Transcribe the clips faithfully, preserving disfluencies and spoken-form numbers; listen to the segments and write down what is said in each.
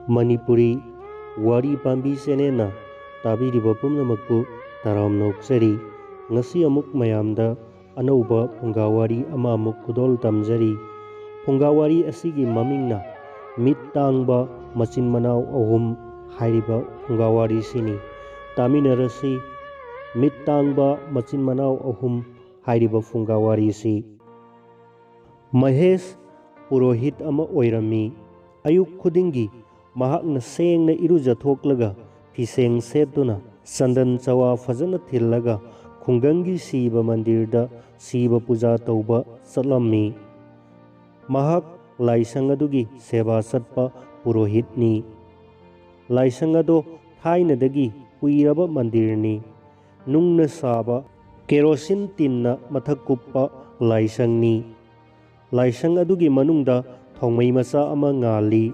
ꯃꯅꯤꯄꯨꯔꯤ ꯋꯥꯔꯤ ꯄꯥꯝꯕꯤ ꯆꯦꯅꯦꯜꯅ ꯇꯥꯕꯤꯔꯤꯕ ꯄꯨꯝꯅꯃꯛꯄꯨ ꯇꯔꯥꯝꯅ ꯑꯣꯛꯆꯔꯤ꯫ ꯉꯁꯤ ꯑꯃꯨꯛ ꯃꯌꯥꯝꯗ ꯑꯅꯧꯕ ꯐꯨꯡꯒꯥ ꯋꯥꯔꯤ ꯑꯃ ꯑꯃꯨꯛ ꯈꯨꯗꯣꯜ ꯇꯝꯖꯔꯤ꯫ ꯐꯨꯡꯒꯥ ꯋꯥꯔꯤ ꯑꯁꯤꯒꯤ ꯃꯃꯤꯡꯅ ꯃꯤꯠ ꯇꯥꯡꯕ ꯃꯆꯤꯟ ꯃꯅꯥꯎ ꯑꯍꯨꯝ ꯍꯥꯏꯔꯤꯕ ꯐꯨꯡꯒꯥ ꯋꯥꯔꯤꯁꯤꯅꯤ꯫ ꯇꯥꯃꯤꯟꯅꯔꯁꯤ ꯃꯤꯠ ꯇꯥꯡꯕ ꯃꯆꯤꯟ ꯃꯅꯥꯎ ꯑꯍꯨꯝ ꯍꯥꯏꯔꯤꯕ ꯐꯨꯡꯒꯥ ꯋꯥꯔꯤꯁꯤ꯫ ꯃꯍꯦꯁ ꯄꯨꯔꯣꯍꯤꯠ ꯑꯃ ꯑꯣꯏꯔꯝꯃꯤ꯫ ꯑꯌꯨꯛ ꯈꯨꯗꯤꯡꯒꯤ ꯃꯍꯥꯛꯅ ꯁꯦꯡꯅ ꯏꯔꯨꯖꯊꯣꯛꯂꯒ ꯐꯤꯁꯦꯡ ꯁꯦꯠꯇꯨꯅ ꯆꯟꯗꯟ ꯆꯋꯥ ꯐꯖꯅ ꯊꯤꯜꯂꯒ ꯈꯨꯡꯒꯪꯒꯤ ꯁꯤꯕ ꯃꯟꯗꯤꯔꯗ ꯁꯤꯕ ꯄꯨꯖꯥ ꯇꯧꯕ ꯆꯠꯂꯝꯃꯤ꯫ ꯃꯍꯥꯛ ꯂꯥꯏꯁꯪ ꯑꯗꯨꯒꯤ ꯁꯦꯕꯥ ꯆꯠꯄ ꯄꯨꯔꯣꯍꯤꯠꯅꯤ꯫ ꯂꯥꯏꯁꯪ ꯑꯗꯣ ꯊꯥꯏꯅꯗꯒꯤ ꯀꯨꯏꯔꯕ ꯃꯟꯗꯤꯔꯅꯤ꯫ ꯅꯨꯡꯅ ꯁꯥꯕ ꯀꯦꯔꯣꯁꯤꯟ ꯇꯤꯟꯅ ꯃꯊꯛ ꯀꯨꯞꯄ ꯂꯥꯏꯁꯪꯅꯤ꯫ ꯂꯥꯏꯁꯪ ꯑꯗꯨꯒꯤ ꯃꯅꯨꯡꯗ ꯊꯣꯡꯃꯩ ꯃꯆꯥ ꯑꯃ ꯉꯥꯜꯂꯤ꯫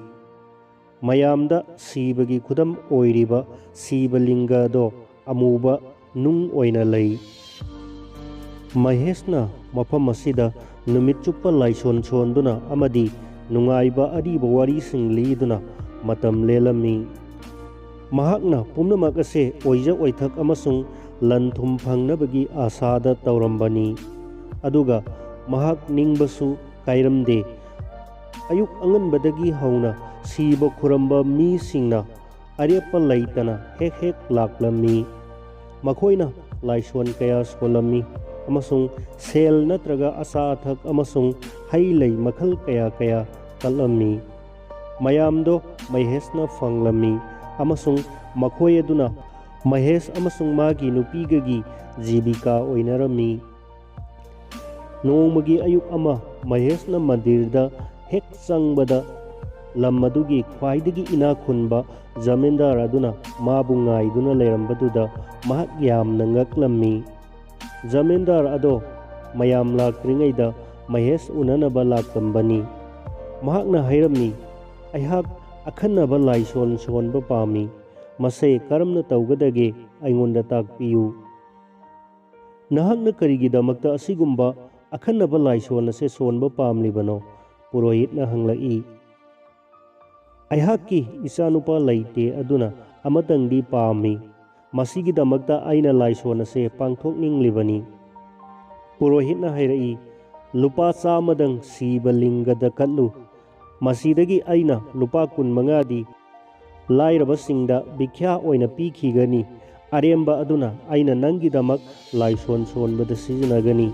ꯃꯌꯥꯝꯗ ꯁꯤꯕꯒꯤ ꯈꯨꯗꯝ ꯑꯣꯏꯔꯤꯕ ꯁꯤꯕ ꯂꯤꯡꯒ ꯑꯗꯣ ꯑꯃꯨꯕ ꯅꯨꯡ ꯑꯣꯏꯅ ꯂꯩ꯫ ꯃꯍꯦꯁꯅ ꯃꯐꯝ ꯑꯁꯤꯗ ꯅꯨꯃꯤꯠ ꯆꯨꯞꯄ ꯂꯥꯏꯁꯣꯟ ꯁꯣꯟꯗꯨꯅ ꯑꯃꯗꯤ ꯅꯨꯡꯉꯥꯏꯕ ꯑꯔꯤꯕ ꯋꯥꯔꯤꯁꯤꯡ ꯂꯤꯗꯨꯅ ꯃꯇꯝ ꯂꯦꯜꯂꯝꯃꯤ꯫ ꯃꯍꯥꯛꯅ ꯄꯨꯝꯅꯃꯛ ꯑꯁꯦ ꯑꯣꯏꯖ ꯑꯣꯏꯊꯛ ꯑꯃꯁꯨꯡ ꯂꯟ ꯊꯨꯝ ꯐꯪꯅꯕꯒꯤ ꯑꯥꯁꯥꯗ ꯇꯧꯔꯝꯕꯅꯤ꯫ ꯑꯗꯨꯒ ꯃꯍꯥꯛ ꯅꯤꯡꯕꯁꯨ ꯀꯥꯏꯔꯝꯗꯦ꯫ ꯑꯌꯨꯛ ꯑꯉꯟꯕꯗꯒꯤ ꯍꯧꯅ ꯁꯤꯕ ꯈꯨꯔꯝꯕ ꯃꯤꯁꯤꯡꯅ ꯑꯔꯦꯞꯄ ꯂꯩꯇꯅ ꯍꯦꯛ ꯍꯦꯛ ꯂꯥꯛꯂꯝꯃꯤ꯫ ꯃꯈꯣꯏꯅ ꯂꯥꯏꯁꯣꯟ ꯀꯌꯥ ꯁꯣꯜꯂꯝꯃꯤ ꯑꯃꯁꯨꯡ ꯁꯦꯜ ꯅꯠꯇ꯭ꯔꯒ ꯑꯆꯥ ꯑꯊꯛ ꯑꯃꯁꯨꯡ ꯍꯩ ꯂꯩ ꯃꯈꯜ ꯀꯌꯥ ꯀꯌꯥ ꯀꯠꯂꯝꯃꯤ꯫ ꯃꯌꯥꯝꯗꯣ ꯃꯍꯦꯁꯅ ꯐꯪꯂꯝꯃꯤ ꯑꯃꯁꯨꯡ ꯃꯈꯣꯏ ꯑꯗꯨꯅ ꯃꯍꯦꯁ ꯑꯃꯁꯨꯡ ꯃꯥꯒꯤ ꯅꯨꯄꯤꯒꯒꯤ ꯖꯤꯕꯤꯀꯥ ꯑꯣꯏꯅꯔꯝꯃꯤ꯫ ꯅꯣꯡꯃꯒꯤ ꯑꯌꯨꯛ ꯑꯃ ꯃꯍꯦꯁꯅ ꯃꯟꯗꯤꯔꯗ ꯍꯦꯛ ꯆꯪꯕꯗ ꯂꯝ ꯑꯗꯨꯒꯤ ꯈ꯭ꯋꯥꯏꯗꯒꯤ ꯏꯅꯥꯛ ꯈꯨꯟꯕ ꯖꯃꯤꯟꯗꯥꯔ ꯑꯗꯨꯅ ꯃꯥꯕꯨ ꯉꯥꯏꯗꯨꯅ ꯂꯩꯔꯝꯕꯗꯨꯗ ꯃꯍꯥꯛ ꯌꯥꯝꯅ ꯉꯛꯂꯝꯃꯤ꯫ ꯖꯃꯤꯟꯗꯥꯔ ꯑꯗꯣ ꯃꯌꯥꯝ ꯂꯥꯛꯇ꯭ꯔꯤꯉꯩꯗ ꯃꯍꯦꯁ ꯎꯅꯅꯕ ꯂꯥꯛꯂꯝꯕꯅꯤ꯫ ꯃꯍꯥꯛꯅ ꯍꯥꯏꯔꯝꯃꯤ, "ꯑꯩꯍꯥꯛ ꯑꯈꯟꯅꯕ ꯂꯥꯏꯁꯣꯟ ꯁꯣꯟꯕ ꯄꯥꯝꯃꯤ꯫ ꯃꯁꯦ ꯀꯔꯝꯅ ꯇꯧꯒꯗꯒꯦ? ꯑꯩꯉꯣꯟꯗ ꯇꯥꯛꯄꯤꯌꯨ꯫" "ꯅꯍꯥꯛꯅ ꯀꯔꯤꯒꯤꯗꯃꯛꯇ ꯑꯁꯤꯒꯨꯝꯕ ꯑꯈꯟꯅꯕ ꯂꯥꯏꯁꯣꯟ ꯑꯁꯦ ꯁꯣꯟꯕ ꯄꯥꯝꯂꯤꯕꯅꯣ?" ꯄꯨꯔꯣꯍꯤꯠꯅ ꯍꯪꯂꯛꯏ꯫ "ꯑꯩꯍꯥꯛꯀꯤ ꯏꯆꯥꯅꯨꯄꯥ ꯂꯩꯇꯦ, ꯑꯗꯨꯅ ꯑꯃꯇꯪꯗꯤ ꯄꯥꯝꯃꯤ꯫ ꯃꯁꯤꯒꯤꯗꯃꯛꯇ ꯑꯩꯅ ꯂꯥꯏꯁꯣꯟ ꯑꯁꯦ ꯄꯥꯡꯊꯣꯛꯅꯤꯡꯂꯤꯕꯅꯤ꯫" ꯄꯨꯔꯣꯍꯤꯠꯅ ꯍꯥꯏꯔꯛꯏ, "ꯂꯨꯄꯥ ꯆꯥꯝꯃꯗꯪ ꯁꯤꯕ ꯂꯤꯡꯒꯗ ꯀꯠꯂꯨ꯫ ꯃꯁꯤꯗꯒꯤ ꯑꯩꯅ ꯂꯨꯄꯥ ꯀꯨꯟꯃꯉꯥꯗꯤ ꯂꯥꯏꯔꯕꯁꯤꯡꯗ ꯚꯤꯈ꯭ꯌꯥ ꯑꯣꯏꯅ ꯄꯤꯈꯤꯒꯅꯤ꯫ ꯑꯔꯦꯝꯕ ꯑꯗꯨꯅ ꯑꯩꯅ ꯅꯪꯒꯤꯗꯃꯛ ꯂꯥꯏꯁꯣꯟ ꯁꯣꯟꯕꯗ ꯁꯤꯖꯤꯟꯅꯒꯅꯤ꯫"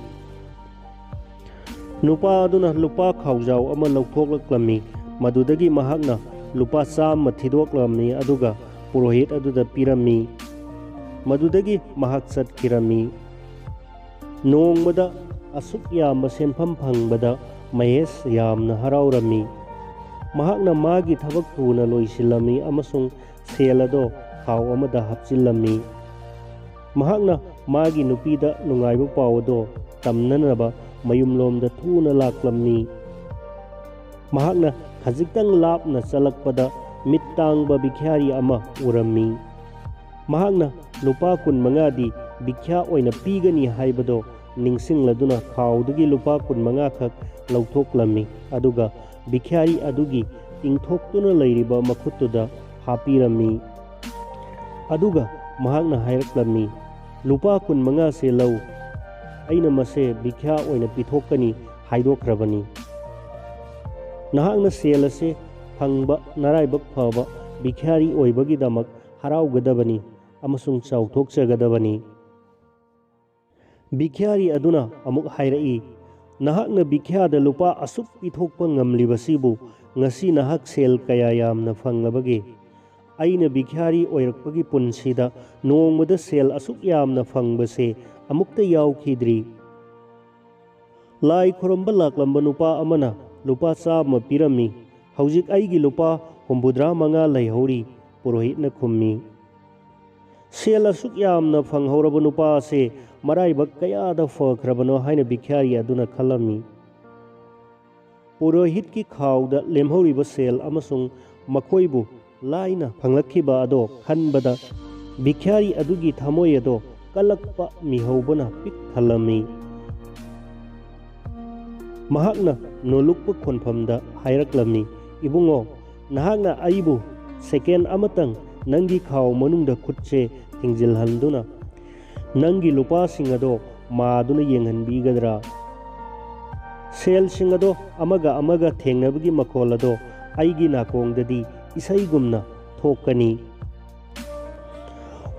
ꯅꯨꯄꯥ ꯑꯗꯨꯅ ꯂꯨꯄꯥ ꯈꯥꯎꯖꯥꯎ ꯑꯃ ꯂꯧꯊꯣꯛꯂꯛꯂꯝꯃꯤ꯫ ꯃꯗꯨꯗꯒꯤ ꯃꯍꯥꯛꯅ ꯂꯨꯄꯥ ꯆꯥꯝꯃ ꯊꯤꯗꯣꯛꯂꯝꯃꯤ, ꯑꯗꯨꯒ ꯄꯨꯔꯣꯍꯤꯠ ꯑꯗꯨꯗ ꯄꯤꯔꯝꯃꯤ꯫ ꯃꯗꯨꯗꯒꯤ ꯃꯍꯥꯛ ꯆꯠꯈꯤꯔꯝꯃꯤ꯫ ꯅꯣꯡꯃꯗ ꯑꯁꯨꯛ ꯌꯥꯝꯕ ꯁꯦꯟꯐꯝ ꯐꯪꯕꯗ ꯃꯍꯦꯁ ꯌꯥꯝꯅ ꯍꯔꯥꯎꯔꯝꯃꯤ꯫ ꯃꯍꯥꯛꯅ ꯃꯥꯒꯤ ꯊꯕꯛ ꯊꯨꯅ ꯂꯣꯏꯁꯤꯜꯂꯝꯃꯤ ꯑꯃꯁꯨꯡ ꯁꯦꯜ ꯑꯗꯣ ꯈꯥꯎ ꯑꯃꯗ ꯍꯥꯞꯆꯤꯜꯂꯝꯃꯤ꯫ ꯃꯍꯥꯛꯅ ꯃꯥꯒꯤ ꯅꯨꯄꯤꯗ ꯅꯨꯡꯉꯥꯏꯕ ꯄꯥꯎ ꯑꯗꯣ ꯇꯝꯅꯅꯕ ꯃꯌꯨꯝꯂꯣꯝꯗ ꯊꯨꯅ ꯂꯥꯛꯂꯝꯃꯤ꯫ ꯃꯍꯥꯛꯅ ꯈꯖꯤꯛꯇꯪ ꯂꯥꯞꯅ ꯆꯠꯂꯛꯄꯗ ꯃꯤꯠ ꯇꯥꯡꯕ ꯚꯤꯈ꯭ꯌꯥꯔꯤ ꯑꯃ ꯎꯔꯝꯃꯤ꯫ ꯃꯍꯥꯛꯅ ꯂꯨꯄꯥ ꯀꯨꯟꯃꯉꯥꯗꯤ ꯚꯤꯈ꯭ꯌꯥ ꯑꯣꯏꯅ ꯄꯤꯒꯅꯤ ꯍꯥꯏꯕꯗꯣ ꯅꯤꯡꯁꯤꯡꯂꯗꯨꯅ ꯈꯥꯎꯗꯒꯤ ꯂꯨꯄꯥ ꯀꯨꯟꯃꯉꯥ ꯈꯛ ꯂꯧꯊꯣꯛꯂꯝꯃꯤ, ꯑꯗꯨꯒ ꯚꯤꯈ꯭ꯌꯥꯔꯤ ꯑꯗꯨꯒꯤ ꯇꯤꯡꯊꯣꯛꯇꯨꯅ ꯂꯩꯔꯤꯕ ꯃꯈꯨꯠꯇꯨꯗ ꯍꯥꯞꯄꯤꯔꯝꯃꯤ꯫ ꯑꯗꯨꯒ ꯃꯍꯥꯛꯅ ꯍꯥꯏꯔꯛꯂꯝꯃꯤ, "ꯂꯨꯄꯥ ꯀꯨꯟꯃꯉꯥꯁꯦ ꯂꯧ, ꯑꯩꯅ ꯃꯁꯦ ꯚꯤꯈ꯭ꯌꯥ ꯑꯣꯏꯅ ꯄꯤꯊꯣꯛꯀꯅꯤ ꯍꯥꯏꯗꯣꯛꯈ꯭ꯔꯕꯅꯤ꯫ ꯅꯍꯥꯛꯅ ꯁꯦꯜ ꯑꯁꯦ ꯐꯪꯕ ꯅꯔꯥꯏꯕꯛ ꯐꯕ ꯚꯤꯈ꯭ꯌꯥꯔꯤ ꯑꯣꯏꯕꯒꯤꯗꯃꯛ ꯍꯔꯥꯎꯒꯗꯕꯅꯤ ꯑꯃꯁꯨꯡ ꯆꯥꯎꯊꯣꯛꯆꯒꯗꯕꯅꯤ꯫" ꯚꯤꯈ꯭ꯌꯥꯔꯤ ꯑꯗꯨꯅ ꯑꯃꯨꯛ ꯍꯥꯏꯔꯛꯏ, "ꯅꯍꯥꯛꯅ ꯚꯤꯈ꯭ꯌꯥꯗ ꯂꯨꯄꯥ ꯑꯁꯨꯛ ꯄꯤꯊꯣꯛꯄ ꯉꯝꯂꯤꯕꯁꯤꯕꯨ ꯉꯁꯤ ꯅꯍꯥꯛ ꯁꯦꯜ ꯀꯌꯥ ꯌꯥꯝꯅ ꯐꯪꯂꯕꯒꯦ? ꯑꯩꯅ ꯚꯤꯈ꯭ꯌꯥꯔꯤ ꯑꯣꯏꯔꯛꯄꯒꯤ ꯄꯨꯟꯁꯤꯗ ꯅꯣꯡꯃꯗ ꯁꯦꯜ ꯑꯁꯨꯛ ꯌꯥꯝꯅ ꯐꯪꯕꯁꯦ ꯑꯃꯨꯛꯇ ꯌꯥꯎꯈꯤꯗ꯭ꯔꯤ꯫" ꯂꯥꯏ ꯈꯨꯔꯨꯝꯕ ꯂꯥꯛꯂꯝꯕ ꯅꯨꯄꯥ ꯑꯃꯅ ꯂꯨꯄꯥ ꯆꯥꯝꯃ ꯄꯤꯔꯝꯃꯤ꯫ "ꯍꯧꯖꯤꯛ ꯑꯩꯒꯤ ꯂꯨꯄꯥ ꯍꯨꯝꯐꯨꯇꯔꯥ ꯃꯉꯥ ꯂꯩꯍꯧꯔꯤ", ꯄꯨꯔꯣꯍꯤꯠꯅ ꯈꯨꯝꯃꯤ꯫ ꯁꯦꯜ ꯑꯁꯨꯛ ꯌꯥꯝꯅ ꯐꯪꯍꯧꯔꯕ ꯅꯨꯄꯥ ꯑꯁꯦ ꯃꯔꯥꯏꯕꯛ ꯀꯌꯥꯗ ꯐꯈ꯭ꯔꯕꯅꯣ ꯍꯥꯏꯅ ꯚꯤꯈ꯭ꯌꯥꯔꯤ ꯑꯗꯨꯅ ꯈꯜꯂꯝꯃꯤ꯫ ꯄꯨꯔꯣꯍꯤꯠꯀꯤ ꯈꯥꯎꯗ ꯂꯦꯝꯍꯧꯔꯤꯕ ꯁꯦꯜ ꯑꯃꯁꯨꯡ ꯃꯈꯣꯏꯕꯨ ꯂꯥꯏꯅ ꯐꯪꯂꯛꯈꯤꯕ ꯑꯗꯣ ꯈꯟꯕꯗ ꯚꯤꯈ꯭ꯌꯥꯔꯤ ꯑꯗꯨꯒꯤ ꯊꯃꯣꯏ ꯑꯗꯣ ꯀꯜꯂꯛꯄ ꯃꯤꯍꯧꯕꯅ ꯄꯤꯛ ꯊꯜꯂꯝꯃꯤ꯫ ꯃꯍꯥꯛꯅ ꯅꯣꯂꯨꯛꯄ ꯈꯣꯟꯐꯝꯗ ꯍꯥꯏꯔꯛꯂꯝꯃꯤ, "ꯏꯕꯨꯡꯉꯣ, ꯅꯍꯥꯛꯅ ꯑꯩꯕꯨ ꯁꯦꯀꯦꯟ ꯑꯃꯇꯪ ꯅꯪꯒꯤ ꯈꯥꯎ ꯃꯅꯨꯡꯗ ꯈꯨꯠꯁꯦ ꯊꯤꯡꯖꯤꯜꯍꯟꯗꯨꯅ ꯅꯪꯒꯤ ꯂꯨꯄꯥꯁꯤꯡ ꯑꯗꯣ ꯃꯥꯗꯨꯅ ꯌꯦꯡꯍꯟꯕꯤꯒꯗ꯭ꯔꯥ? ꯁꯦꯜꯁꯤꯡ ꯑꯗꯣ ꯑꯃꯒ ꯑꯃꯒ ꯊꯦꯡꯅꯕꯒꯤ ꯃꯈꯣꯜ ꯑꯗꯣ ꯑꯩꯒꯤ ꯅꯥꯀꯣꯡꯗꯗꯤ ꯏꯁꯩꯒꯨꯝꯅ ꯊꯣꯛꯀꯅꯤ꯫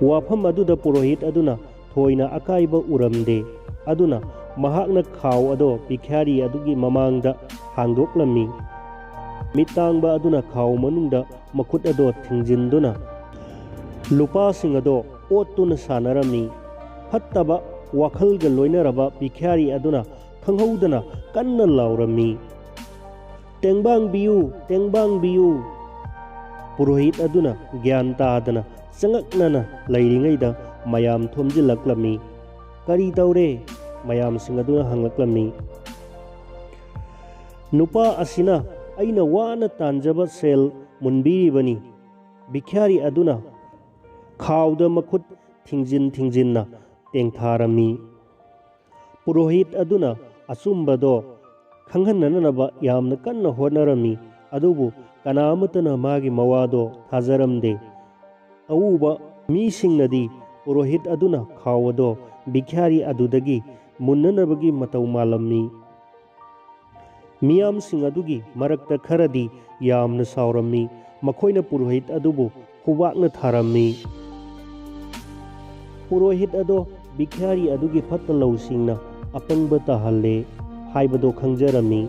ꯋꯥꯐꯝ ꯑꯗꯨꯗ ꯄꯨꯔꯣꯍꯤꯠ ꯑꯗꯨꯅ ꯊꯣꯏꯅ ꯑꯀꯥꯏꯕ ꯎꯔꯝꯗꯦ꯫ ꯑꯗꯨꯅ ꯃꯍꯥꯛꯅ ꯈꯥꯎ ꯑꯗꯣ ꯚꯤꯈ꯭ꯌꯥꯔꯤ ꯑꯗꯨꯒꯤ ꯃꯃꯥꯡꯗ ꯍꯥꯡꯗꯣꯛꯂꯝꯃꯤ꯫ ꯃꯤꯠ ꯇꯥꯡꯕ ꯑꯗꯨꯅ ꯈꯥꯎ ꯃꯅꯨꯡꯗ ꯃꯈꯨꯠ ꯑꯗꯣ ꯊꯤꯡꯖꯤꯟꯗꯨꯅ ꯂꯨꯄꯥꯁꯤꯡ ꯑꯗꯣ ꯑꯣꯠꯇꯨꯅ ꯁꯥꯟꯅꯔꯝꯃꯤ꯫ ꯐꯠꯇꯕ ꯋꯥꯈꯜꯒ ꯂꯣꯏꯅꯔꯕ ꯚꯤꯈ꯭ꯌꯥꯔꯤ ꯑꯗꯨꯅ ꯈꯪꯍꯧꯗꯅ ꯀꯟꯅ ꯂꯥꯎꯔꯝꯃꯤ, "ꯇꯦꯡꯕꯥꯡꯕꯤꯌꯨ, ꯇꯦꯡꯕꯥꯡꯕꯤꯌꯨ!" ꯄꯨꯔꯣꯍꯤꯠ ꯑꯗꯨꯅ ꯒ꯭ꯌꯥꯟ ꯇꯥꯗꯅ ꯆꯉꯛꯅꯅ ꯂꯩꯔꯤꯉꯩꯗ ꯃꯌꯥꯝ ꯊꯣꯝꯖꯤꯜꯂꯛꯂꯝꯃꯤ꯫ "ꯀꯔꯤ ꯇꯧꯔꯦ?" ꯃꯌꯥꯝꯁꯤꯡ ꯑꯗꯨꯅ ꯍꯪꯂꯛꯂꯝꯃꯤ꯫ "ꯅꯨꯄꯥ ꯑꯁꯤꯅ ꯑꯩꯅ ꯋꯥꯅ ꯇꯥꯟꯖꯕ ꯁꯦꯜ ꯃꯨꯟꯕꯤꯔꯤꯕꯅꯤ꯫" ꯚꯤꯈ꯭ꯌꯥꯔꯤ ꯑꯗꯨꯅ ꯈꯥꯎꯗ ꯃꯈꯨꯠ ꯊꯤꯡꯖꯤꯟ ꯊꯤꯡꯖꯤꯟꯅ ꯇꯦꯡꯊꯥꯔꯝꯃꯤ꯫ ꯄꯨꯔꯣꯍꯤꯠ ꯑꯗꯨꯅ ꯑꯆꯨꯝꯕꯗꯣ ꯈꯪꯍꯟꯅꯅꯕ ꯌꯥꯝꯅ ꯀꯟꯅ ꯍꯣꯠꯅꯔꯝꯃꯤ, ꯑꯗꯨꯕꯨ ꯀꯅꯥ ꯑꯃꯠꯇꯅ ꯃꯥꯒꯤ ꯃꯋꯥꯗꯣ ꯊꯥꯖꯔꯝꯗꯦ꯫ ꯑꯎꯕ ꯃꯤꯁꯤꯡꯅꯗꯤ ꯄꯨꯔꯣꯍꯤꯠ ꯑꯗꯨꯅ ꯈꯥꯎ ꯑꯗꯣ ꯚꯤꯈ꯭ꯌꯥꯔꯤ ꯑꯗꯨꯗꯒꯤ ꯃꯨꯟꯅꯅꯕꯒꯤ ꯃꯇꯧ ꯃꯥꯜꯂꯝꯃꯤ꯫ ꯃꯤꯌꯥꯝꯁꯤꯡ ꯑꯗꯨꯒꯤ ꯃꯔꯛꯇ ꯈꯔꯗꯤ ꯌꯥꯝꯅ ꯁꯥꯎꯔꯝꯃꯤ꯫ ꯃꯈꯣꯏꯅ ꯄꯨꯔꯣꯍꯤꯠ ꯑꯗꯨꯕꯨ ꯈꯨꯕꯥꯛꯅ ꯊꯥꯔꯝꯃꯤ꯫ ꯄꯨꯔꯣꯍꯤꯠ ꯑꯗꯣ ꯚꯤꯈ꯭ꯌꯥꯔꯤ ꯑꯗꯨꯒꯤ ꯐꯠꯇ ꯂꯧꯁꯤꯡꯅ ꯑꯄꯪꯕ ꯇꯥꯍꯜꯂꯦ ꯍꯥꯏꯕꯗꯣ ꯈꯪꯖꯔꯝꯃꯤ꯫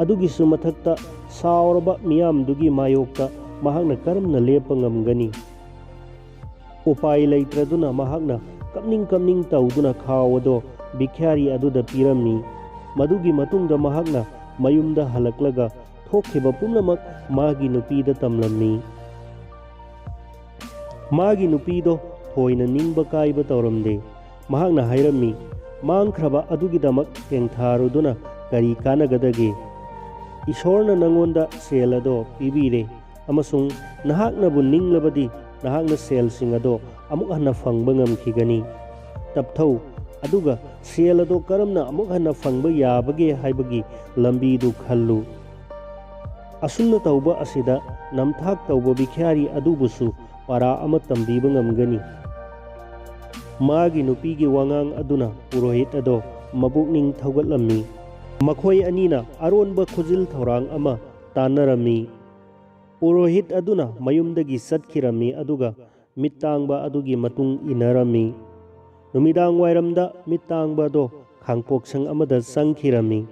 ꯑꯗꯨꯒꯤꯁꯨ ꯃꯊꯛꯇ ꯁꯥꯎꯔꯕ ꯃꯤꯌꯥꯝꯗꯨꯒꯤ ꯃꯥꯌꯣꯛꯇ ꯃꯍꯥꯛꯅ ꯀꯔꯝꯅ ꯂꯦꯞꯄ ꯉꯝꯒꯅꯤ? ꯎꯄꯥꯏ ꯂꯩꯇ꯭ꯔꯗꯨꯅ ꯃꯍꯥꯛꯅ ꯀꯞꯅꯤꯡ ꯀꯞꯅꯤꯡ ꯇꯧꯗꯨꯅ ꯈꯥꯎ ꯑꯗꯣ ꯚꯤꯈ꯭ꯌꯥꯔꯤ ꯑꯗꯨꯗ ꯄꯤꯔꯝꯃꯤ꯫ ꯃꯗꯨꯒꯤ ꯃꯇꯨꯡꯗ ꯃꯍꯥꯛꯅ ꯃꯌꯨꯝꯗ ꯍꯜꯂꯛꯂꯒ ꯊꯣꯛꯈꯤꯕ ꯄꯨꯝꯅꯃꯛ ꯃꯥꯒꯤ ꯅꯨꯄꯤꯗ ꯇꯝꯂꯝꯃꯤ꯫ ꯃꯥꯒꯤ ꯅꯨꯄꯤꯗꯣ ꯊꯣꯏꯅ ꯅꯤꯡꯕ ꯀꯥꯏꯕ ꯇꯧꯔꯝꯗꯦ꯫ ꯃꯍꯥꯛꯅ ꯍꯥꯏꯔꯝꯃꯤ, "ꯃꯥꯡꯈ꯭ꯔꯕ ꯑꯗꯨꯒꯤꯗꯃꯛ ꯇꯦꯡꯊꯥꯔꯨꯗꯨꯅ ꯀꯔꯤ ꯀꯥꯟꯅꯒꯗꯒꯦ? ꯏꯁꯣꯔꯅ ꯅꯉꯣꯟꯗ ꯁꯦꯜ ꯑꯗꯣ ꯄꯤꯕꯤꯔꯦ, ꯑꯃꯁꯨꯡ ꯅꯍꯥꯛꯅꯕꯨ ꯅꯤꯡꯂꯕꯗꯤ ꯅꯍꯥꯛꯅ ꯁꯦꯜꯁꯤꯡ ꯑꯗꯣ ꯑꯃꯨꯛ ꯍꯟꯅ ꯐꯪꯕ ꯉꯝꯈꯤꯒꯅꯤ꯫ ꯇꯞꯊꯧ, ꯑꯗꯨꯒ ꯁꯦꯜ ꯑꯗꯣ ꯀꯔꯝꯅ ꯑꯃꯨꯛ ꯍꯟꯅ ꯐꯪꯕ ꯌꯥꯕꯒꯦ ꯍꯥꯏꯕꯒꯤ ꯂꯝꯕꯤꯗꯨ ꯈꯜꯂꯨ꯫" ꯑꯁꯨꯝꯅ ꯇꯧꯕ ꯑꯁꯤꯗ ꯅꯝꯊꯥꯛ ꯇꯧꯕ ꯕꯤꯈ꯭ꯌꯥꯔꯤ ꯑꯗꯨꯕꯨꯁꯨ ꯄꯔꯥ ꯑꯃ ꯇꯝꯕꯤꯕ ꯉꯝꯒꯅꯤ꯫ ꯃꯥꯒꯤ ꯅꯨꯄꯤꯒꯤ ꯋꯥꯉꯥꯡ ꯑꯗꯨꯅ ꯄꯨꯔꯣꯍꯤꯠ ꯑꯗꯣ ꯃꯕꯨꯛꯅꯤꯡ ꯊꯧꯒꯠꯂꯝꯃꯤ꯫ ꯃꯈꯣꯏ ꯑꯅꯤꯅ ꯑꯔꯣꯟꯕ ꯈꯨꯖꯤꯜ ꯊꯧꯔꯥꯡ ꯑꯃ ꯇꯥꯟꯅꯔꯝꯃꯤ꯫ ꯄꯨꯔꯣꯍꯤꯠ ꯑꯗꯨꯅ ꯃꯌꯨꯝꯗꯒꯤ ꯆꯠꯈꯤꯔꯝꯃꯤ, ꯑꯗꯨꯒ ꯃꯤꯠ ꯇꯥꯡꯕ ꯑꯗꯨꯒꯤ ꯃꯇꯨꯡ ꯏꯟꯅꯔꯝꯃꯤ꯫ ꯅꯨꯃꯤꯗꯥꯡ ꯋꯥꯏꯔꯝꯗ ꯃꯤꯠ ꯇꯥꯡꯕ ꯑꯗꯣ ꯈꯥꯡꯄꯣꯛꯁꯪ ꯑꯃꯗ ꯆꯪꯈꯤꯔꯝꯃꯤ꯫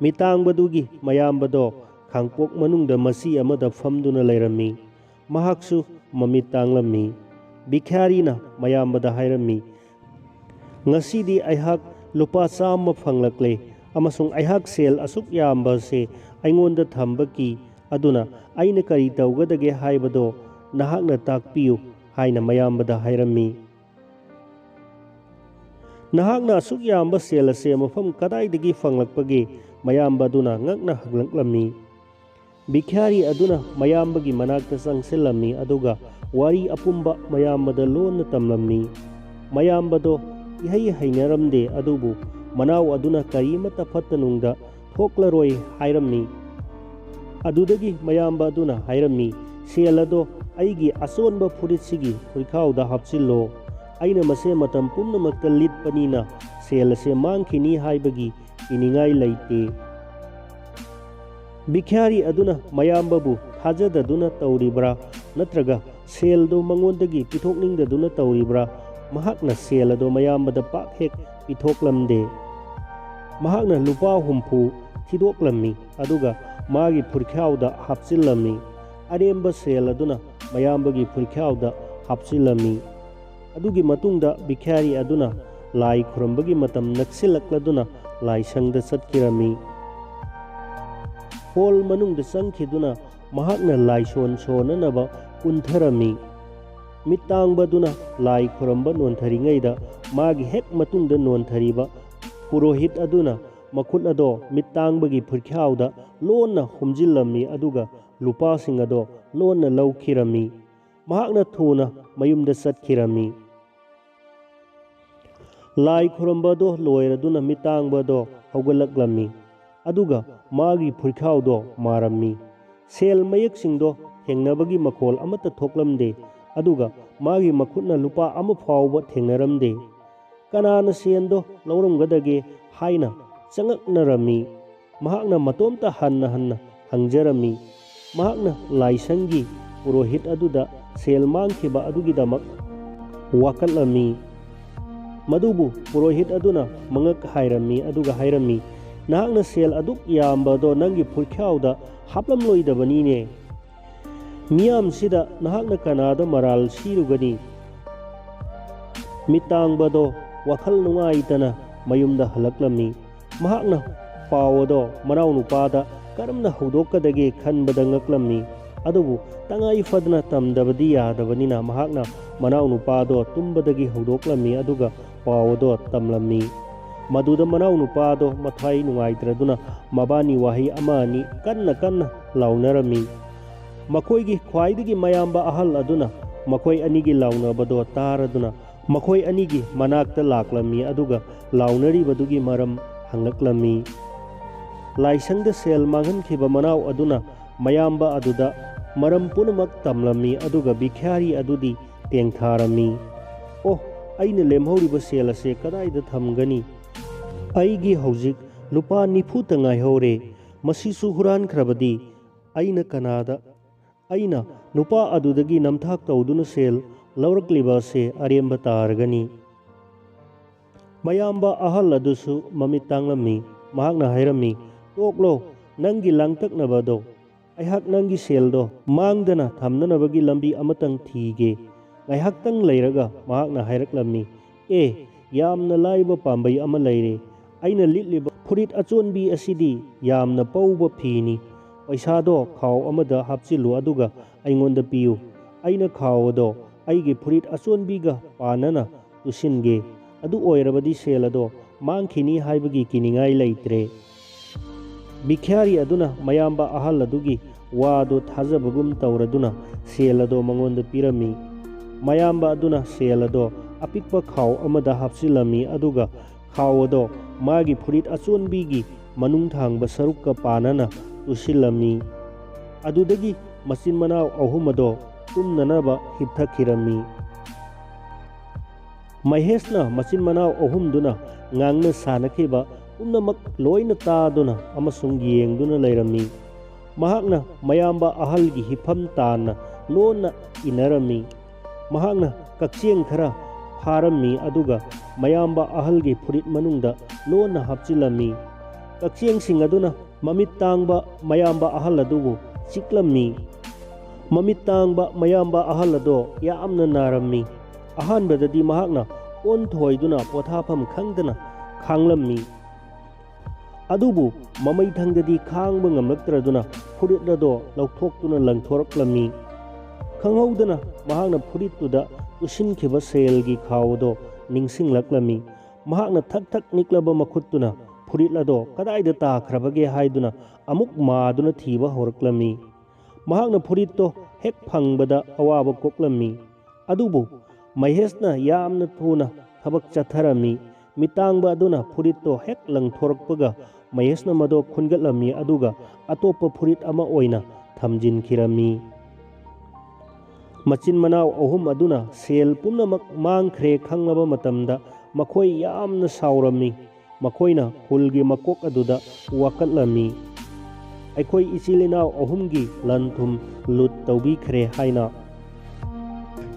ꯃꯤꯠ ꯇꯥꯡꯕꯗꯨꯒꯤ ꯃꯌꯥꯝꯕꯗꯣ ꯈꯥꯡꯄꯣꯛ ꯃꯅꯨꯡꯗ ꯃꯆꯤ ꯑꯃꯗ ꯐꯝꯗꯨꯅ ꯂꯩꯔꯝꯃꯤ꯫ ꯃꯍꯥꯛꯁꯨ ꯃꯃꯤꯠ ꯇꯥꯡꯂꯝꯃꯤ꯫ ꯕꯤꯈ꯭ꯌꯥꯔꯤꯅ ꯃꯌꯥꯝꯕꯗ ꯍꯥꯏꯔꯝꯃꯤ, "ꯉꯁꯤꯗꯤ ꯑꯩꯍꯥꯛ ꯂꯨꯄꯥ ꯆꯥꯝꯃ ꯐꯪꯂꯛꯂꯦ, ꯑꯃꯁꯨꯡ ꯑꯩꯍꯥꯛ ꯁꯦꯜ ꯑꯁꯨꯛ ꯌꯥꯝꯕꯁꯦ ꯑꯩꯉꯣꯟꯗ ꯊꯝꯕ ꯀꯤ, ꯑꯗꯨꯅ ꯑꯩꯅ ꯀꯔꯤ ꯇꯧꯒꯗꯒꯦ ꯍꯥꯏꯕꯗꯣ ꯅꯍꯥꯛꯅ ꯇꯥꯛꯄꯤꯌꯨ" ꯍꯥꯏꯅ ꯃꯌꯥꯝꯕꯗ ꯍꯥꯏꯔꯝꯃꯤ꯫ "ꯅꯍꯥꯛꯅ ꯑꯁꯨꯛ ꯌꯥꯝꯕ ꯁꯦꯜ ꯑꯁꯦ ꯃꯐꯝ ꯀꯗꯥꯏꯗꯒꯤ ꯐꯪꯂꯛꯄꯒꯦ?" ꯃꯌꯥꯝꯕ ꯑꯗꯨꯅ ꯉꯛꯅ ꯍꯪꯂꯛꯂꯝꯃꯤ꯫ ꯕꯤꯈ꯭ꯌꯥꯔꯤ ꯑꯗꯨꯅ ꯃꯌꯥꯝꯕꯒꯤ ꯃꯅꯥꯛꯇ ꯆꯪꯁꯤꯜꯂꯝꯃꯤ, ꯑꯗꯨꯒ ꯋꯥꯔꯤ ꯑꯄꯨꯝꯕ ꯃꯌꯥꯝꯕꯗ ꯂꯣꯟꯅ ꯇꯝꯂꯝꯃꯤ꯫ ꯃꯌꯥꯝꯕꯗꯣ ꯏꯍꯩ ꯍꯩꯅꯔꯝꯗꯦ, ꯑꯗꯨꯕꯨ ꯃꯅꯥꯎ ꯑꯗꯨꯅ ꯀꯔꯤꯃꯠꯇ ꯐꯠꯇ ꯅꯨꯡꯗ ꯊꯣꯛꯂꯔꯣꯏ ꯍꯥꯏꯔꯝꯃꯤ꯫ ꯑꯗꯨꯗꯒꯤ ꯃꯌꯥꯝꯕ ꯑꯗꯨꯅ ꯍꯥꯏꯔꯝꯃꯤ, "ꯁꯦꯜ ꯑꯗꯣ ꯑꯩꯒꯤ ꯑꯆꯣꯟꯕ ꯐꯨꯔꯤꯠꯁꯤꯒꯤ ꯐꯨꯔꯤꯈꯥꯎꯗ ꯍꯥꯞꯆꯤꯜꯂꯣ꯫ ꯑꯩꯅ ꯃꯁꯦ ꯃꯇꯝ ꯄꯨꯝꯅꯃꯛꯇ ꯂꯤꯠꯄꯅꯤꯅ ꯁꯦꯜ ꯑꯁꯦ ꯃꯥꯡꯈꯤꯅꯤ ꯍꯥꯏꯕꯒꯤ ꯀꯤꯅꯤꯡꯉꯥꯏ ꯂꯩꯇꯦ"꯫ ꯕꯤꯈ꯭ꯌꯥꯔꯤ ꯑꯗꯨꯅ ꯃꯌꯥꯝꯕꯕꯨ ꯊꯥꯖꯗꯗꯨꯅ ꯇꯧꯔꯤꯕ꯭ꯔꯥ, ꯅꯠꯇ꯭ꯔꯒ ꯁꯦꯜꯗꯨ ꯃꯉꯣꯟꯗꯒꯤ ꯄꯤꯊꯣꯛꯅꯤꯡꯗꯗꯨꯅ ꯇꯧꯔꯤꯕ꯭ꯔꯥ? ꯃꯍꯥꯛꯅ ꯁꯦꯜ ꯑꯗꯨ ꯃꯌꯥꯝꯕꯗ ꯄꯥꯛ ꯍꯦꯛ ꯄꯤꯊꯣꯛꯂꯝꯗꯦ꯫ ꯃꯍꯥꯛꯅ ꯂꯨꯄꯥ ꯍꯨꯝꯐꯨ ꯊꯤꯗꯣꯛꯂꯝꯃꯤ, ꯑꯗꯨꯒ ꯃꯥꯒꯤ ꯐꯨꯔꯤꯈꯥꯎꯗ ꯍꯥꯞꯆꯤꯜꯂꯝꯃꯤ꯫ ꯑꯔꯦꯝꯕ ꯁꯦꯜ ꯑꯗꯨꯅ ꯃꯌꯥꯝꯕꯒꯤ ꯐꯨꯔꯤꯈꯥꯎꯗ ꯍꯥꯞꯆꯤꯜꯂꯝꯃꯤ꯫ ꯑꯗꯨꯒꯤ ꯃꯇꯨꯡꯗ ꯕꯤꯈ꯭ꯌꯥꯔꯤ ꯑꯗꯨꯅ ꯂꯥꯏ ꯈꯨꯔꯨꯝꯕꯒꯤ ꯃꯇꯝ ꯅꯛꯁꯤꯜꯂꯛꯂꯗꯨꯅ ꯂꯥꯏꯁꯪꯗ ꯆꯠꯈꯤꯔꯝꯃꯤ꯫ ꯍꯣꯜ ꯃꯅꯨꯡꯗ ꯆꯪꯈꯤꯗꯨꯅ ꯃꯍꯥꯛꯅ ꯂꯥꯏꯁꯣꯟ ꯁꯣꯟꯅꯅꯕ ꯀꯨꯟꯊꯔꯝꯃꯤ꯫ ꯃꯤꯠ ꯇꯥꯡꯕꯗꯨꯅ ꯂꯥꯏ ꯈꯨꯔꯨꯝꯕ ꯅꯣꯟꯊꯔꯤꯉꯩꯗ ꯃꯥꯒꯤ ꯍꯦꯛ ꯃꯇꯨꯡꯗ ꯅꯣꯟꯊꯔꯤꯕ ꯄꯨꯔꯣꯍꯤꯠ ꯑꯗꯨꯅ ꯃꯈꯨꯠ ꯑꯗꯣ ꯃꯤꯠ ꯇꯥꯡꯕꯒꯤ ꯐꯨꯔꯤꯈꯥꯎꯗ ꯂꯣꯟꯅ ꯍꯨꯝꯖꯤꯜꯂꯝꯃꯤ, ꯑꯗꯨꯒ ꯂꯨꯄꯥꯁꯤꯡ ꯑꯗꯣ ꯂꯣꯟꯅ ꯂꯧꯈꯤꯔꯝꯃꯤ꯫ ꯃꯍꯥꯛꯅ ꯊꯨꯅ ꯃꯌꯨꯝꯗ ꯆꯠꯈꯤꯔꯝꯃꯤ꯫ ꯂꯥꯏ ꯈꯨꯔꯨꯝꯕ ꯑꯗꯣ ꯂꯣꯏꯔꯗꯨꯅ ꯃꯤꯠ ꯇꯥꯡꯕ ꯑꯗꯣ ꯍꯧꯒꯠꯂꯛꯂꯝꯃꯤ, ꯑꯗꯨꯒ ꯃꯥꯒꯤ ꯐꯨꯔꯤꯈꯥꯎꯗꯣ ꯃꯥꯔꯝꯃꯤ꯫ ꯁꯦꯜ ꯃꯌꯦꯛꯁꯤꯡꯗꯣ ꯊꯦꯡꯅꯕꯒꯤ ꯃꯈꯣꯜ ꯑꯃꯠꯇ ꯊꯣꯛꯂꯝꯗꯦ, ꯑꯗꯨꯒ ꯃꯥꯒꯤ ꯃꯈꯨꯠꯅ ꯂꯨꯄꯥ ꯑꯃ ꯐꯥꯎꯕ ꯊꯦꯡꯅꯔꯝꯗꯦ꯫ "ꯀꯅꯥꯅ ꯁꯦꯟꯗꯣ ꯂꯧꯔꯝꯒꯗꯒꯦ?" ꯍꯥꯏꯅ ꯆꯉꯛꯅꯔꯝꯃꯤ꯫ ꯃꯍꯥꯛꯅ ꯃꯇꯣꯝꯇ ꯍꯟꯅ ꯍꯟꯅ ꯍꯪꯖꯔꯝꯃꯤ꯫ ꯃꯍꯥꯛꯅ ꯂꯥꯏꯁꯪꯒꯤ ꯄꯨꯔꯣꯍꯤꯠ ꯑꯗꯨꯗ ꯁꯦꯜ ꯃꯥꯡꯈꯤꯕ ꯑꯗꯨꯒꯤꯗꯃꯛ ꯋꯥꯀꯠꯂꯝꯃꯤ꯫ ꯃꯗꯨꯕꯨ ꯄꯨꯔꯣꯍꯤꯠ ꯑꯗꯨꯅ ꯃꯉꯛ ꯍꯥꯏꯔꯝꯃꯤ, ꯑꯗꯨꯒ ꯍꯥꯏꯔꯝꯃꯤ, "ꯅꯍꯥꯛꯅ ꯁꯦꯜ ꯑꯗꯨꯛ ꯌꯥꯝꯕꯗꯣ ꯅꯪꯒꯤ ꯐꯨꯔꯤꯠꯈꯥꯎꯗ ꯍꯥꯞꯂꯝꯂꯣꯏꯗꯕꯅꯤꯅꯦ꯫ ꯃꯤꯌꯥꯝꯁꯤꯗ ꯅꯍꯥꯛꯅ ꯀꯅꯥꯗ ꯃꯔꯥꯜ ꯁꯤꯔꯨꯒꯅꯤ?" ꯃꯤꯠ ꯇꯥꯡꯕꯗꯣ ꯋꯥꯈꯜ ꯅꯨꯡꯉꯥꯏꯇꯅ ꯃꯌꯨꯝꯗ ꯍꯜꯂꯛꯂꯝꯃꯤ꯫ ꯃꯍꯥꯛꯅ ꯄꯥꯎ ꯑꯗꯣ ꯃꯅꯥꯎꯅꯨꯄꯥꯗ ꯀꯔꯝꯅ ꯍꯧꯗꯣꯛꯀꯗꯒꯦ ꯈꯟꯕꯗ ꯉꯛꯂꯝꯃꯤ꯫ ꯑꯗꯨꯕꯨ ꯇꯉꯥꯏ ꯐꯗꯅ ꯇꯝꯗꯕꯗꯤ ꯌꯥꯗꯕꯅꯤꯅ ꯃꯍꯥꯛꯅ ꯃꯅꯥꯎꯅꯨꯄꯥꯗꯣ ꯇꯨꯝꯕꯗꯒꯤ ꯍꯧꯗꯣꯛꯂꯝꯃꯤ, ꯑꯗꯨꯒ ꯄꯥꯎ ꯑꯗꯣ ꯇꯝꯂꯝꯃꯤ꯫ ꯃꯗꯨꯗ ꯃꯅꯥꯎꯅꯨꯄꯥꯗꯣ ꯃꯊ꯭ꯋꯥꯏ ꯅꯨꯡꯉꯥꯏꯇ꯭ꯔꯗꯨꯅ ꯃꯕꯥꯅꯤ ꯋꯥꯍꯩ ꯑꯃ ꯑꯅꯤ ꯀꯟꯅ ꯀꯟꯅ ꯂꯥꯎꯅꯔꯝꯃꯤ꯫ ꯃꯈꯣꯏꯒꯤ ꯈ꯭ꯋꯥꯏꯗꯒꯤ ꯃꯌꯥꯝꯕ ꯑꯍꯜ ꯑꯗꯨꯅ ꯃꯈꯣꯏ ꯑꯅꯤꯒꯤ ꯂꯥꯎꯅꯕꯗꯣ ꯇꯥꯔꯗꯨꯅ ꯃꯈꯣꯏ ꯑꯅꯤꯒꯤ ꯃꯅꯥꯛꯇ ꯂꯥꯛꯂꯝꯃꯤ, ꯑꯗꯨꯒ ꯂꯥꯎꯅꯔꯤꯕꯗꯨꯒꯤ ꯃꯔꯝ ꯍꯪꯂꯛꯂꯝꯃꯤ꯫ ꯂꯥꯏꯁꯪꯗ ꯁꯦꯜ ꯃꯥꯡꯍꯟꯈꯤꯕ ꯃꯅꯥꯎ ꯑꯗꯨꯅ ꯃꯌꯥꯝꯕ ꯑꯗꯨꯗ ꯃꯔꯝ ꯄꯨꯝꯅꯃꯛ ꯇꯝꯂꯝꯃꯤ, ꯑꯗꯨꯒ ꯚꯤꯈ꯭ꯌꯥꯔꯤ ꯑꯗꯨꯗꯤ ꯇꯦꯡꯊꯥꯔꯝꯃꯤ꯫ "ꯑꯣ, ꯑꯩꯅ ꯂꯦꯝꯍꯧꯔꯤꯕ ꯁꯦꯜ ꯑꯁꯦ ꯀꯗꯥꯏꯗ ꯊꯝꯒꯅꯤ? ꯑꯩꯒꯤ ꯍꯧꯖꯤꯛ ꯂꯨꯄꯥ ꯅꯤꯐꯨꯇ ꯉꯥꯏꯍꯧꯔꯦ꯫ ꯃꯁꯤꯁꯨ ꯍꯨꯔꯥꯟꯈ꯭ꯔꯕꯗꯤ ꯑꯩꯅ ꯀꯅꯥꯗ? ꯑꯩꯅ ꯅꯨꯄꯥ ꯑꯗꯨꯗꯒꯤ ꯅꯝꯊꯥꯛ ꯇꯧꯗꯨꯅ ꯁꯦꯜ ꯂꯧꯔꯛꯂꯤꯕ ꯑꯁꯦ ꯑꯔꯦꯝꯕ ꯇꯥꯔꯒꯅꯤ꯫" ꯃꯌꯥꯝꯕ ꯑꯍꯜ ꯑꯗꯨꯁꯨ ꯃꯃꯤꯠ ꯇꯥꯡꯂꯝꯃꯤ꯫ ꯃꯍꯥꯛꯅ ꯍꯥꯏꯔꯝꯃꯤ, "ꯇꯣꯛꯂꯣ, ꯅꯪꯒꯤ ꯂꯥꯡꯇꯛꯅꯕꯗꯣ꯫ ꯑꯩꯍꯥꯛ ꯅꯪꯒꯤ ꯁꯦꯜꯗꯣ ꯃꯥꯡꯗꯅ ꯊꯝꯅꯅꯕꯒꯤ ꯂꯝꯕꯤ ꯑꯃꯇꯪ ꯊꯤꯒꯦ꯫" ꯉꯥꯏꯍꯥꯛꯇꯪ ꯂꯩꯔꯒ ꯃꯍꯥꯛꯅ ꯍꯥꯏꯔꯛꯂꯝꯃꯤ, "ꯑꯦ, ꯌꯥꯝꯅ ꯂꯥꯏꯕ ꯄꯥꯝꯕꯩ ꯑꯃ ꯂꯩꯔꯦ꯫ ꯑꯩꯅ ꯂꯤꯠꯂꯤꯕ ꯐꯨꯔꯤꯠ ꯑꯆꯣꯟꯕꯤ ꯑꯁꯤꯗꯤ ꯌꯥꯝꯅ ꯄꯧꯕ ꯐꯤꯅꯤ꯫ ꯄꯩꯁꯥꯗꯣ ꯈꯥꯎ ꯑꯃꯗ ꯍꯥꯞꯆꯤꯜꯂꯨ, ꯑꯗꯨꯒ ꯑꯩꯉꯣꯟꯗ ꯄꯤꯌꯨ꯫ ꯑꯩꯅ ꯈꯥꯎ ꯑꯗꯣ ꯑꯩꯒꯤ ꯐꯨꯔꯤꯠ ꯑꯆꯣꯟꯕꯤꯒ ꯄꯥꯟꯅꯅ ꯇꯨꯁꯤꯟꯒꯦ꯫ ꯑꯗꯨ ꯑꯣꯏꯔꯕꯗꯤ ꯁꯦꯜ ꯑꯗꯣ ꯃꯥꯡꯈꯤꯅꯤ ꯍꯥꯏꯕꯒꯤ ꯀꯤꯅꯤꯡꯉꯥꯏ ꯂꯩꯇ꯭ꯔꯦ꯫" ꯚꯤꯈ꯭ꯌꯥꯔꯤ ꯑꯗꯨꯅ ꯃꯌꯥꯝꯕ ꯑꯍꯜ ꯑꯗꯨꯒꯤ ꯋꯥꯗꯨ ꯊꯥꯖꯕꯒꯨꯝ ꯇꯧꯔꯗꯨꯅ ꯁꯦꯜ ꯑꯗꯣ ꯃꯉꯣꯟꯗ ꯄꯤꯔꯝꯃꯤ꯫ ꯃꯌꯥꯝꯕ ꯑꯗꯨꯅ ꯁꯦꯜ ꯑꯗꯣ ꯑꯄꯤꯛꯄ ꯈꯥꯎ ꯑꯃꯗ ꯍꯥꯞꯆꯤꯜꯂꯝꯃꯤ, ꯑꯗꯨꯒ ꯈꯥꯎ ꯑꯗꯣ ꯃꯥꯒꯤ ꯐꯨꯔꯤꯠ ꯑꯆꯣꯟꯕꯤꯒꯤ ꯃꯅꯨꯡ ꯊꯥꯡꯕ ꯁꯔꯨꯛꯀ ꯄꯥꯟꯅꯅ ꯇꯨꯁꯤꯜꯂꯝꯃꯤ꯫ ꯑꯗꯨꯗꯒꯤ ꯃꯆꯤꯟ ꯃꯅꯥꯎ ꯑꯍꯨꯝ ꯑꯗꯣ ꯇꯨꯝꯅꯅꯕ ꯍꯤꯞꯊꯈꯤꯔꯝꯃꯤ꯫ ꯃꯍꯦꯁꯅ ꯃꯆꯤꯟ ꯃꯅꯥꯎ ꯑꯍꯨꯝꯗꯨꯅ ꯉꯥꯡꯅ ꯁꯥꯅꯈꯤꯕ ꯄꯨꯝꯅꯃꯛ ꯂꯣꯏꯅ ꯇꯥꯗꯨꯅ ꯑꯃꯁꯨꯡ ꯌꯦꯡꯗꯨꯅ ꯂꯩꯔꯝꯃꯤ꯫ ꯃꯍꯥꯛꯅ ꯃꯌꯥꯝꯕ ꯑꯍꯜꯒꯤ ꯍꯤꯞꯐꯝ ꯇꯥꯟꯅ ꯂꯣꯟꯅ ꯏꯟꯅꯔꯝꯃꯤ꯫ ꯃꯍꯥꯛꯅ ꯀꯛꯆꯦꯡ ꯈꯔ ꯐꯥꯔꯝꯃꯤ, ꯑꯗꯨꯒ ꯃꯌꯥꯝꯕ ꯑꯍꯜꯒꯤ ꯐꯨꯔꯤꯠ ꯃꯅꯨꯡꯗ ꯂꯣꯟꯅ ꯍꯥꯞꯆꯤꯜꯂꯝꯃꯤ꯫ ꯀꯛꯆꯦꯡꯁꯤꯡ ꯑꯗꯨꯅ ꯃꯃꯤꯠ ꯇꯥꯡꯕ ꯃꯌꯥꯝꯕ ꯑꯍꯜ ꯑꯗꯨꯕꯨ ꯆꯤꯛꯂꯝꯃꯤ꯫ ꯃꯃꯤꯠ ꯇꯥꯡꯕ ꯃꯌꯥꯝꯕ ꯑꯍꯜ ꯑꯗꯣ ꯌꯥꯝꯅ ꯅꯥꯔꯝꯃꯤ꯫ ꯑꯍꯥꯟꯕꯗꯗꯤ ꯃꯍꯥꯛꯅ ꯑꯣꯟꯊꯣꯏꯗꯨꯅ ꯄꯣꯊꯥꯐꯝ ꯈꯪꯗꯅ ꯈꯥꯡꯂꯝꯃꯤ꯫ ꯑꯗꯨꯕꯨ ꯃꯃꯩꯊꯪꯗꯗꯤ ꯈꯥꯡꯕ ꯉꯝꯂꯛꯇ꯭ꯔꯗꯨꯅ ꯐꯨꯔꯤꯠ ꯑꯗꯣ ꯂꯧꯊꯣꯛꯇꯨꯅ ꯂꯪꯊꯣꯔꯛꯂꯝꯃꯤ꯫ ꯈꯪꯍꯧꯗꯅ ꯃꯍꯥꯛꯅ ꯐꯨꯔꯤꯠꯇꯨꯗ ꯇꯨꯁꯤꯟꯈꯤꯕ ꯁꯦꯜꯒꯤ ꯈꯥꯎ ꯑꯗꯣ ꯅꯤꯡꯁꯤꯡꯂꯛꯂꯝꯃꯤ꯫ ꯃꯍꯥꯛꯅ ꯊꯛ ꯊꯛ ꯅꯤꯛꯂꯕ ꯃꯈꯨꯠꯇꯨꯅ ꯐꯨꯔꯤꯠ ꯑꯗꯣ ꯀꯗꯥꯏꯗ ꯇꯥꯈ꯭ꯔꯕꯒꯦ ꯍꯥꯏꯗꯨꯅ ꯑꯃꯨꯛ ꯃꯥꯗꯨꯅ ꯊꯤꯕ ꯍꯧꯔꯛꯂꯝꯃꯤ꯫ ꯃꯍꯥꯛꯅ ꯐꯨꯔꯤꯠꯇꯣ ꯍꯦꯛ ꯐꯪꯕꯗ ꯑꯋꯥꯕ ꯀꯣꯛꯂꯝꯃꯤ꯫ ꯑꯗꯨꯕꯨ ꯃꯍꯦꯁꯅ ꯌꯥꯝꯅ ꯊꯨꯅ ꯊꯕꯛ ꯆꯠꯊꯔꯝꯃꯤ꯫ ꯃꯤꯇꯥꯡꯕ ꯑꯗꯨꯅ ꯐꯨꯔꯤꯠꯇꯣ ꯍꯦꯛ ꯂꯪꯊꯣꯔꯛꯄꯒ ꯃꯍꯦꯁꯅ ꯃꯗꯣ ꯈꯨꯟꯒꯠꯂꯝꯃꯤ, ꯑꯗꯨꯒ ꯑꯇꯣꯞꯄ ꯐꯨꯔꯤꯠ ꯑꯃ ꯑꯣꯏꯅ ꯊꯝꯖꯤꯟꯈꯤꯔꯝꯃꯤ꯫ ꯃꯆꯤꯟ ꯃꯅꯥꯎ ꯑꯍꯨꯝ ꯑꯗꯨꯅ ꯁꯦꯜ ꯄꯨꯝꯅꯃꯛ ꯃꯥꯡꯈ꯭ꯔꯦ ꯈꯪꯂꯕ ꯃꯇꯝꯗ ꯃꯈꯣꯏ ꯌꯥꯝꯅ ꯁꯥꯎꯔꯝꯃꯤ꯫ ꯃꯈꯣꯏꯅ ꯈꯨꯜꯒꯤ ꯃꯀꯣꯛ ꯑꯗꯨꯗ ꯋꯥꯀꯠꯂꯝꯃꯤ, "ꯑꯩꯈꯣꯏ ꯏꯆꯤꯜ ꯏꯅꯥꯎ ꯑꯍꯨꯝꯒꯤ ꯂꯟ ꯊꯨꯝ ꯂꯨꯠ ꯇꯧꯕꯤꯈ꯭ꯔꯦ" ꯍꯥꯏꯅ꯫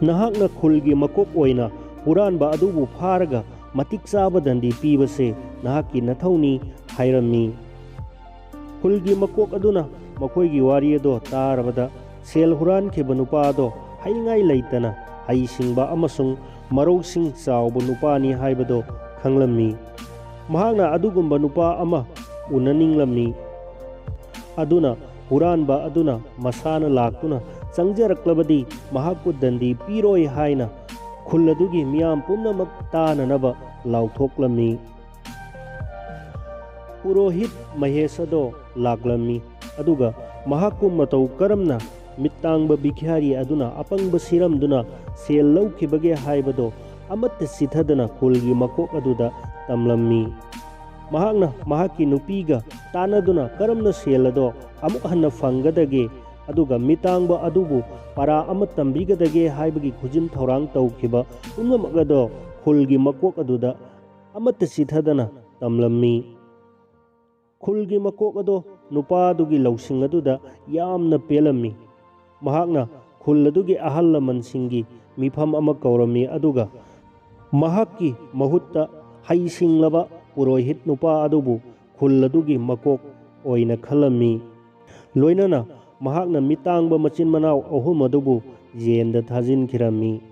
"ꯅꯍꯥꯛꯅ ꯈꯨꯜꯒꯤ ꯃꯀꯣꯛ ꯑꯣꯏꯅ ꯍꯨꯔꯥꯟꯕ ꯑꯗꯨꯕꯨ ꯐꯥꯔꯒ ꯃꯇꯤꯛ ꯆꯥꯕ ꯗꯟꯗꯤ ꯄꯤꯕꯁꯦ ꯅꯍꯥꯛꯀꯤ ꯅꯊꯧꯅꯤ" ꯍꯥꯏꯔꯝꯃꯤ꯫ ꯈꯨꯜꯒꯤ ꯃꯀꯣꯛ ꯑꯗꯨꯅ ꯃꯈꯣꯏꯒꯤ ꯋꯥꯔꯤ ꯑꯗꯣ ꯇꯥꯔꯕꯗ ꯁꯦꯜ ꯍꯨꯔꯥꯟꯈꯤꯕ ꯅꯨꯄꯥ ꯑꯗꯣ ꯍꯥꯏꯅꯤꯡꯉꯥꯏ ꯂꯩꯇꯅ ꯍꯩꯁꯤꯡꯕ ꯑꯃꯁꯨꯡ ꯃꯔꯧꯁꯤꯡ ꯆꯥꯎꯕ ꯅꯨꯄꯥꯅꯤ ꯍꯥꯏꯕꯗꯣ ꯈꯪꯂꯝꯃꯤ꯫ ꯃꯍꯥꯛꯅ ꯑꯗꯨꯒꯨꯝꯕ ꯅꯨꯄꯥ ꯑꯃ ꯎꯅꯅꯤꯡꯂꯝꯃꯤ꯫ ꯑꯗꯨꯅ ꯍꯨꯔꯥꯟꯕ ꯑꯗꯨꯅ ꯃꯁꯥꯅ ꯂꯥꯛꯇꯨꯅ ꯆꯪꯖꯔꯛꯂꯕꯗꯤ ꯃꯍꯥꯛꯄꯨ ꯗꯟꯗꯤ ꯄꯤꯔꯣꯏ ꯍꯥꯏꯅ ꯈꯨꯜ ꯑꯗꯨꯒꯤ ꯃꯤꯌꯥꯝ ꯄꯨꯝꯅꯃꯛ ꯇꯥꯅꯅꯕ ꯂꯥꯎꯊꯣꯛꯂꯝꯃꯤ꯫ ꯄꯨꯔꯣꯍꯤꯠ ꯃꯍꯦꯁ ꯑꯗꯣ ꯂꯥꯛꯂꯝꯃꯤ, ꯑꯗꯨꯒ ꯃꯍꯥꯛꯄꯨ ꯃꯇꯧ ꯀꯔꯝꯅ ꯃꯤꯠꯇꯥꯡꯕ ꯚꯤꯈ꯭ꯌꯥꯔꯤ ꯑꯗꯨꯅ ꯑꯄꯪꯕ ꯁꯤꯔꯝꯗꯨꯅ ꯁꯦꯜ ꯂꯧꯈꯤꯕꯒꯦ ꯍꯥꯏꯕꯗꯣ ꯑꯃꯠꯇ ꯆꯤꯊꯗꯅ ꯈꯨꯜꯒꯤ ꯃꯀꯣꯛ ꯑꯗꯨꯗ ꯇꯝꯂꯝꯃꯤ꯫ ꯃꯍꯥꯛꯅ ꯃꯍꯥꯛꯀꯤ ꯅꯨꯄꯤꯒ ꯇꯥꯟꯅꯗꯨꯅ ꯀꯔꯝꯅ ꯁꯦꯜ ꯑꯗꯣ ꯑꯃꯨꯛ ꯍꯟꯅ ꯐꯪꯒꯗꯒꯦ, ꯑꯗꯨꯒ ꯃꯤꯇꯥꯡꯕ ꯑꯗꯨꯕꯨ ꯄꯔꯥ ꯑꯃ ꯇꯝꯕꯤꯒꯗꯒꯦ ꯍꯥꯏꯕꯒꯤ ꯈꯨꯖꯤꯟ ꯊꯧꯔꯥꯡ ꯇꯧꯈꯤꯕ ꯄꯨꯝꯅꯃꯛ ꯑꯗꯣ ꯈꯨꯜꯒꯤ ꯃꯀꯣꯛ ꯑꯗꯨꯗ ꯑꯃꯠꯇ ꯆꯤꯊꯗꯅ ꯇꯝꯂꯝꯃꯤ꯫ ꯈꯨꯜꯒꯤ ꯃꯀꯣꯛ ꯑꯗꯣ ꯅꯨꯄꯥꯗꯨꯒꯤ ꯂꯧꯁꯤꯡ ꯑꯗꯨꯗ ꯌꯥꯝꯅ ꯄꯦꯜꯂꯝꯃꯤ꯫ ꯃꯍꯥꯛꯅ ꯈꯨꯜ ꯑꯗꯨꯒꯤ ꯑꯍꯜ ꯂꯃꯟꯁꯤꯡꯒꯤ ꯃꯤꯐꯝ ꯑꯃ ꯀꯧꯔꯝꯃꯤ, ꯑꯗꯨꯒ ꯃꯍꯥꯛꯀꯤ ꯃꯍꯨꯠꯇ ꯍꯩꯁꯤꯡꯂꯕ ꯄꯨꯔꯣꯍꯤꯠ ꯅꯨꯄꯥ ꯑꯗꯨꯕꯨ ꯈꯨꯜ ꯑꯗꯨꯒꯤ ꯃꯀꯣꯛ ꯑꯣꯏꯅ ꯈꯜꯂꯝꯃꯤ꯫ ꯂꯣꯏꯅꯅ ꯃꯍꯥꯛꯅ ꯃꯤꯇꯥꯡꯕ ꯃꯆꯤꯟ ꯃꯅꯥꯎ ꯑꯍꯨꯝ ꯑꯗꯨꯕꯨ ꯖꯦꯟꯗ ꯊꯥꯖꯤꯟꯈꯤꯔꯝꯃꯤ꯫